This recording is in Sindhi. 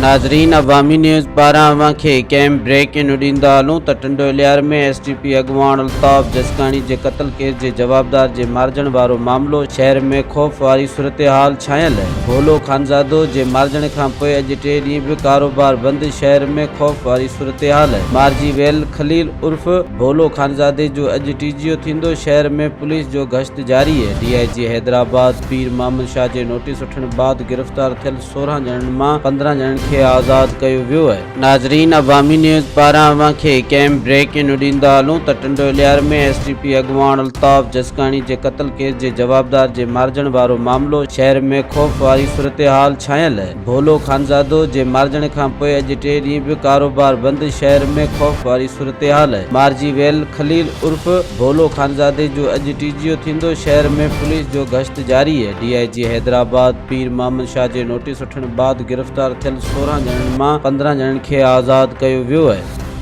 ناظرين عوامي نيوز پاران اوهان کي هڪ اهم بريڪنگ ڏيندا هلون ته Tando Allahyar ۾ S T P اڳواڻ الطاف جسڪاڻي جي قتل ڪيس جي جوابدار جي مارجڻ وارو معاملو شهر ۾ خوف واري صورتحال ڇانيل، ڀولو خانزادو جي مارجڻ کانپوء اڄ ٽئين ڏينهن به ڪاروبار بند، شهر ۾ خوف واري صورتحال، مارجي ويل خليل عرف ڀولو خانزادي جو اڄ ٽيجيو ٿيندو، شهر ۾ پوليس جو گشت جاري، ڊي I جي حيدرآباد پير محمد شاهه جي نوٽيس وٺڻ بعد گرفتار ٿيل 16 ڄڻن مان 15 ڄڻن کي آزاد ڪيو ويو. ناظرين عوامي نيوز پاران اوهان کي هڪ اهم بريڪنگ ڏيندا هلون ته Tando Allahyar ۾ S T P اڳواڻ الطاف جسڪاڻي جي قتل ڪيس جي جوابدار جي مارجڻ وارو معاملو شهر ۾ خوف واري صورتحال ڇانيل، ڀولو خانزادو جي مارجڻ کان پوء اڄ ٽئين ڏينهن به ڪاروبار بند، شهر ۾ خوف واري صورتحال، مارجي ويل خليل عرف ڀولو خانزادي جو اڄ ٽيجيو ٿيندو، شهر ۾ پوليس جو گشت جاري، ڊي I جي حيدرآباد پير محمد شاهه جي نوٽيس وٺڻ بعد گرفتار ٿيل 16 ڄڻن مان 15 ڄڻن کي آزاد ڪيو ويو.